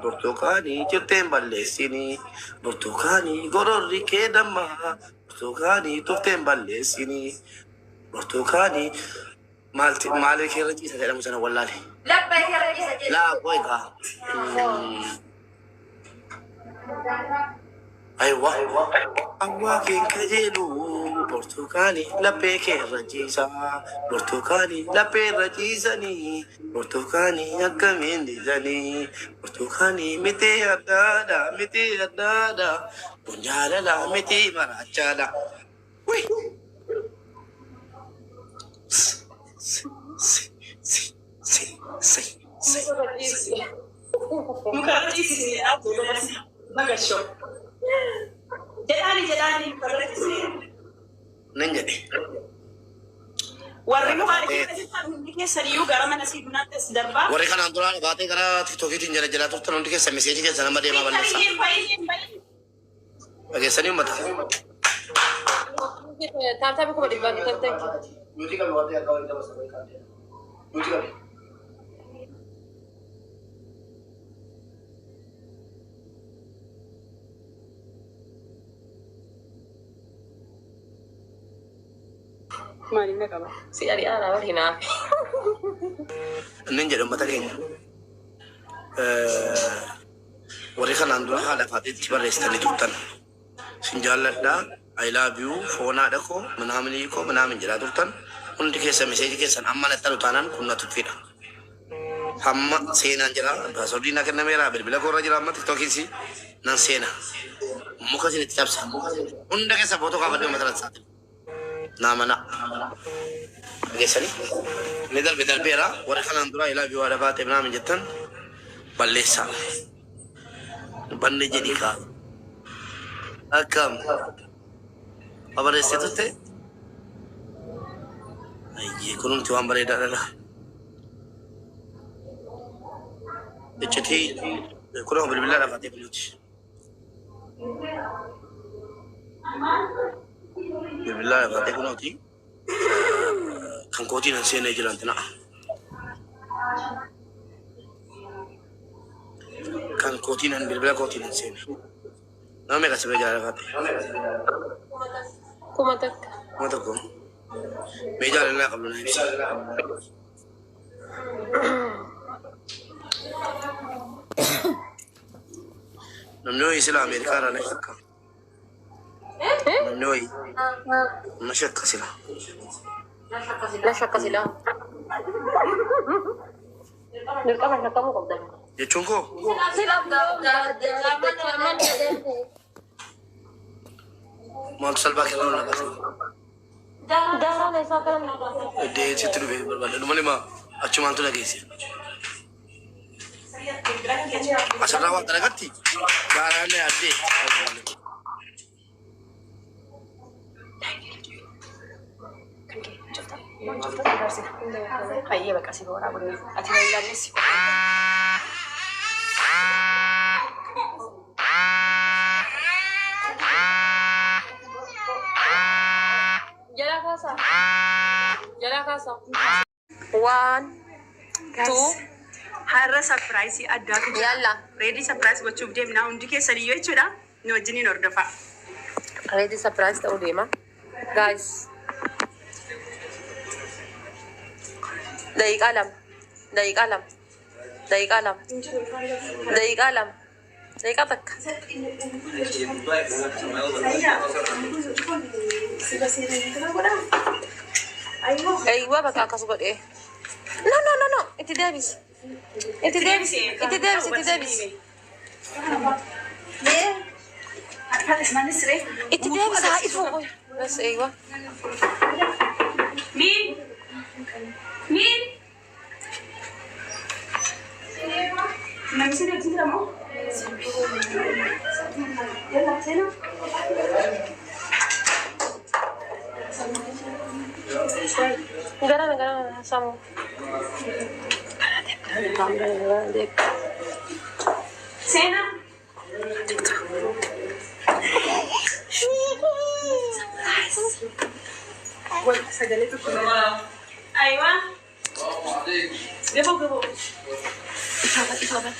Burtukaanii cirteen balleessinii. Burtukaanii gororri kee dammaa. Burtukaanii tufteen balleessinii. Burtukaanii maalti maalii keerra ciisa jedhamu sana wallaale. Laphee keerra ciisa jedhe. Laa qoy kaa. Aywa. Awwaa keen kajeelu burtukaanii laphee keerra ciisa. Burtukaanii laphee irra ciisanii. Burtukaanii akkamiin dhiisanii. Burtukaanii miti addaadha miti addaadha. Kun jaalala miti maraachaadha. Wii. Si si si si si si. Mukarra ciisisni jedhaa bagashoo. Jedhaani jedhaani mukarra ciisisni. Nan jedhe. Warri mukaan keessan hundi keessan iyyuu gara mana siidunaatti as darbaa. Warri kanaan duraa baatee gara tiktookiitiin jala jalaa turtan hundi keessan meseejii keessan amma deemaa balleessaa. Hin bahin hin bahin. Dhageessanii uummata. Tap tap 100,000 thank you. Nuti qabu waan ta'e akka waliin dabarsan wayii qabdee. Nuti qabu. Maaliin na qaba? Si ari'aa war hinaafe. Inni jedhe uummata keenya. Warri kanaan dura haadha faateetti barreessitanii turtan. Sin jaalladhaa. I love you. Foonaadha koo. Minaaminii koo. Minaamin jedhaa turtan. Hundi keessa meseejii keessan amma natti alu taanaan kun na tuffiidha. Hamma seenaan jira. Paaswordii na kennameera. Bilbila koorra jira amma tiktookiis nan seena. Muka isin itti cabsa. Hunda keessa footoo kaafadhee uummata nan saaxila. Naa mana. Dhageessanii? Inni darbe darbeera. Warri kanaan dura I love you haadha baatee minaamin jettan balleessaa. Banne jedhi kaa. Akkam. Babarreessitee turte? Ayyee kunumti waan bareedaadha laa. Iccitii kunoo bilbila lafatee kunuuti. Bilbila lafatee kunuuti. Kan kootiin hin seenee jiran tina. Kan kootiin hin bilbila kootiin hin seene. Nama meeqa si bira jira lafatee? 1000. 1000. Mee jaalalaa qabdu na ibsi. Namni wayii sila Ameerikaa irraa na shakka. Namni wayii na shakka sila. Na shakka silaa. Dirqama shakkamuu qabda. Jechuun koo Sila maaltu salphaa kennuu na baase. Daaraan isaa kan Iddoo sitti dhufee barbaade. Dhuma lima achumaantu na geesse. Asirraa waan dalagatti daaraan na yaaddee. Hayyee baqa si booraa bunna. Ati na ilaalles. Jala kaasa. Jala kaasa. One, two, Har'a surprise addaatu jira. Yalla. Ready surprise gochuuf deemna hundi keessan iyyuu jechuudha. Nu wajjiniin hordofaa. Ready surprise ta'uu deema. Guys. Daqiiqaa 2. Daqiiqaa 2. Daqiiqaa 2. Daqiiqaa 2. Daqiiqaa 1. Eeyyuu bakka akkas godhee. No no no no itti deebisi. Itti deebisi. Itti deebisi. Itti deebisi. Itti deebisi haa ifu. Bas eeyyuu. Miin. Miin. Namni si wajjin jira moo? Yalla seenaa. Garana garana samu. Seenaa. Wal sagalee tokko. Aywa. Gaboo gaboo. Ifa ifa ban.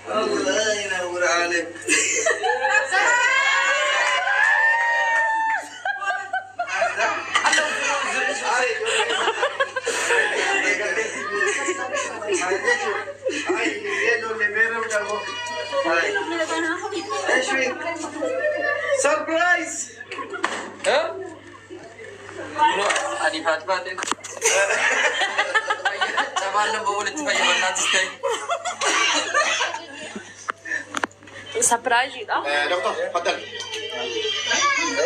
الله ينور عليك. Surprise! Ani Faati. Cabaan nama walitti fayyadamnaatti ta'e. Surprise dha. Doctor, تفضل.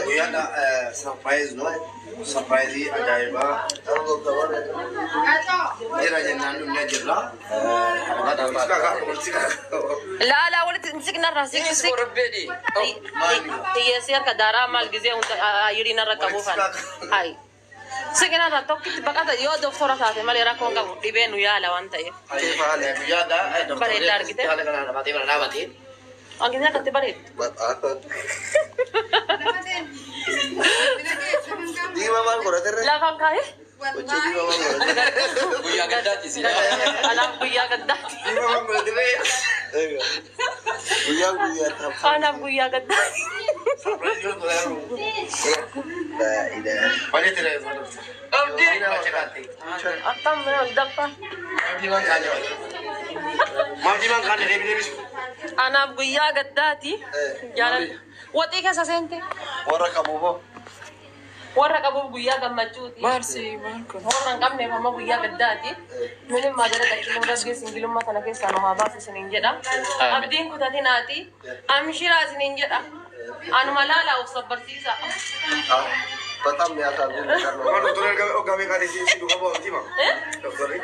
Guyyaadha surprise no? Surprise ajaa'ibaa. Jira jennaan dhumnee jirra. Laa laa walitti siqnarraa siq siq. Rabbeedhi. Hiyyeessi harka daaraa maal gizee hunda ayirii narra qabuufan. Hayi. Siqnarraa tokkitti baqata yoo doktora taate malee rakkoon qabu dhibee nu yaala waan ta'eef. Guyyaadha Bareedaa argite. haala kanaan dhabatee bira dhaabatee. Hanqinni akkatti bareedu. Diimaa maal godhaterre? Lafaan kaa'e. Hojii diimaa maal godhaterre? Guyyaa gaddaati si. Anaaf guyyaa gaddaati. Diimaa maal godhaterre? Guyyaa guyyaa taphata. Anaaf guyyaa gaddaati. Abdii. Akkam mana ol daffaa. Maamtii kaan deebi deebisu. Anaaf guyyaa gaddaati. Jaalala. Waxii keessa seente. Warra qabuufoo. Warra qabuuf guyyaa gammachuuti. Maarsi maal kun? Warra hin qabneef ammoo guyyaa gaddaati. Minim maajala qacciluu dargee singilummaa kana keessaa nu haa baasu isiniin jedha. Abdiin kutatinaati. Amshiraa isiniin jedha. Anuma laalaa of sabbarsiisa. በጣም የሚያሳዝን ነገር ነው። Doktor erga hoggaa meeqaatii si duuka bu'aa miti ma? Doktorri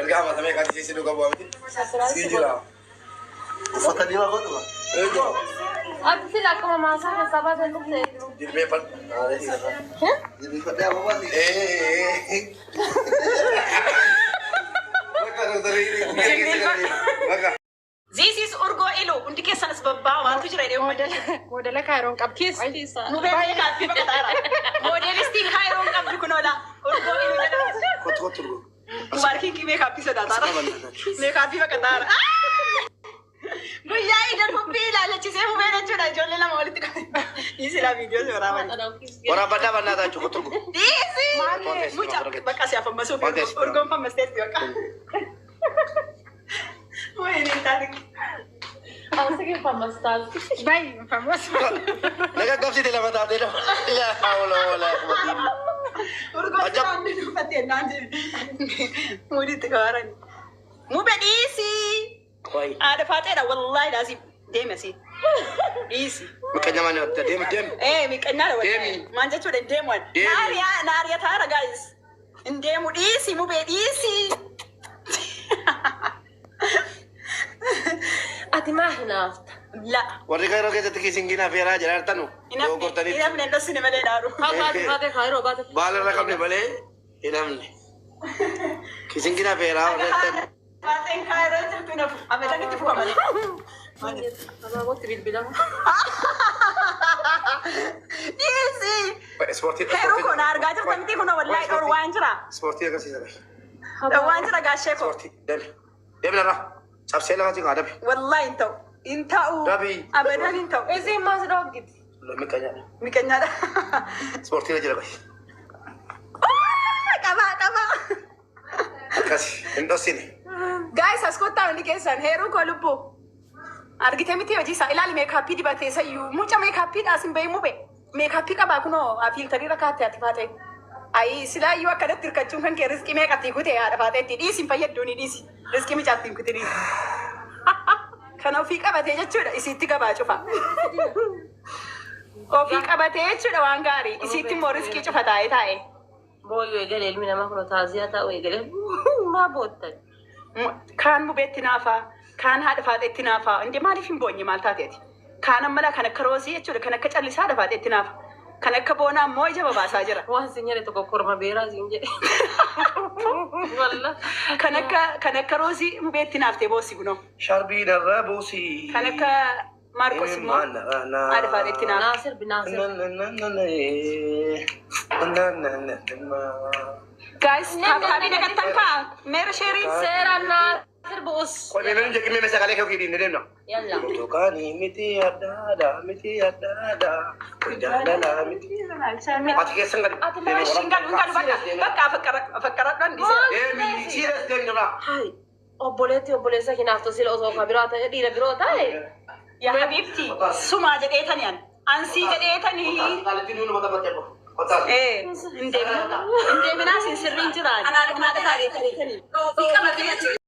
erga amata meeqaatii si duuka bu'aa miti? Si jira. Uffata diimaa godhuma. Ati sila akkuma maasaa keessaa baatan dhufte. Jilbeeffadhu. Jilbeeffadhee ababaati. Bakka doktorri bakka. This is Urgoo Ilu. Hundi keessan as babbaa waantu jira jedhee moodela. Moodela Kaayiroon qabdi. Kiis kiisa. Nu beekee kaaffii baqataara. Moodelistiin Kaayiroon qabdu kun oola. Urgoo Ilu jedhama. Kottu kottu urgoo. Mubaarkiin meekaappii sodaataara. Meekaappii baqataara. Guyyaa idan hubbii ilaalachisee hubee jechuudha ijoollee lama walitti qabe. Dhiisi laa viidiyoo si waraaban. Waraabadhaa bannaa taachuu kottu urgoo. Dhiisi! Mucaa bakka si afammasuuf urgoon fammasteetti bakka. Wayini taate. Asii fammastaati. Bayi famoos. Naga gabsite lama taatee lama. Laa hawla walaa quwwata illa. Urgoon Ajab. naan dhuunfattee naan muditti qabaran. Mube dhiisi! Wayi. Haadha faaxeedha wallaahi laasii deeme asii. Dhiisi. Miqanya maal deemi deemi. Eh, miqanyaadha wallaahi. Deemi. Maal jechuudha hin deemu ani. Deemi. Naariyaa naariyaa taara guys. Hin deemu dhiisi mubee dhiisi. Ati maa hinaafta? La. Warri kairoo keessatti kiisingiin afeeraa jiraartanu. Hin hafne hin hafne dhossine malee dhaaru. Haa baate baate kaayiroo baate. Baala irra qabne malee hin hafne. Kiisingiin afeeraa warri jettan. Faaxeen kaayiroo jirtu nafu. Abadan itti fufa malee. Abaabootti bilbilama. Dhiisi. Ispoortii. Heeruu kun argaa jirta miti kun wallaahi dhorwaan jira. Ispoortii agarsiisa. Dhorwaan jira gaashee koo. Ispoortii. Deemi. Deemi narraa. Cabsee lafa ciqaa dabi. Wallaahi hin ta'u. Hin ta'u. Dabi. Abadan hin ta'u. Isiin maas dhoggiti. Miqanyaadha. Miqanyaadha. Ispoortii irra jira qoy. Qabaa qabaa. Akkas hin dhossine. Guys, as kottaa hundi keessan heeruu koo lubbuu. Argite miti hojii isaa ilaali meekaappii dibatee sayyuu muca meekaappiidhaas hin bahi mube. Meekaappii qabaa kunoo fiiltarii rakkaatte ati faatee. Ayi silaayyuu akkanatti hirkachuun kan kee riskii meeqatti kutee haadha faateetti dhiisi hin fayyadduuni dhiisi. Riskii micaatti hin kutin dhiisi. Kana ofii qabatee jechuudha isiitti gabaa cufa. Ofii qabatee jechuudha waan gaarii isiitti immoo riskii cufa taa'ee taa'ee. Booyyoo eegale ilmi namaa kun taaziyaa taa'u eegale maa boottan. Kaan mubeetti naafaa, kaan haadha faaxeetti naafaa. Inde maaliif hin boonye maal taateeti? Kaan ammalaa kan akka roosii jechuudha kan akka callisaa haadha faaxeetti naafa. Kan akka boonaa immoo ija babaasaa jira. Waan sin jedhe tokko korma beeraa sin jedhe. Walla. Kan akka roosii mubeetti naaftee boossi kunoo. Sharbii narraa buusii. Kan akka Maarqos immoo haadha faaxeetti naa. Naasir Binaasir. Guys, tap dagattan kaa meera sheerii. Seera Naasir bu'us. Qoy mee jedhi mee sagalee kee ofiitiin ni deemna. Yalla. Burtukaanii miti addaadha miti addaadha jaalala miti. Ati keessan gadi. Ati maal Hin galu hin galu bakka bakka afakkaradhaan dhiise. Deemi serious deemi jabaa. Hai. Obboleetti obboleessa hinaaftu sila osoo ka biraa ta'e dhiira biroo ta'e. Yaa habiibti sumaa jedheetani an ansii jedheetanii. Qaalitti nuyi mata bakkee qofa. Ee hin deeminaa hin deeminaa sin sirriin jiraan. Anaa dhumaa dhagaa.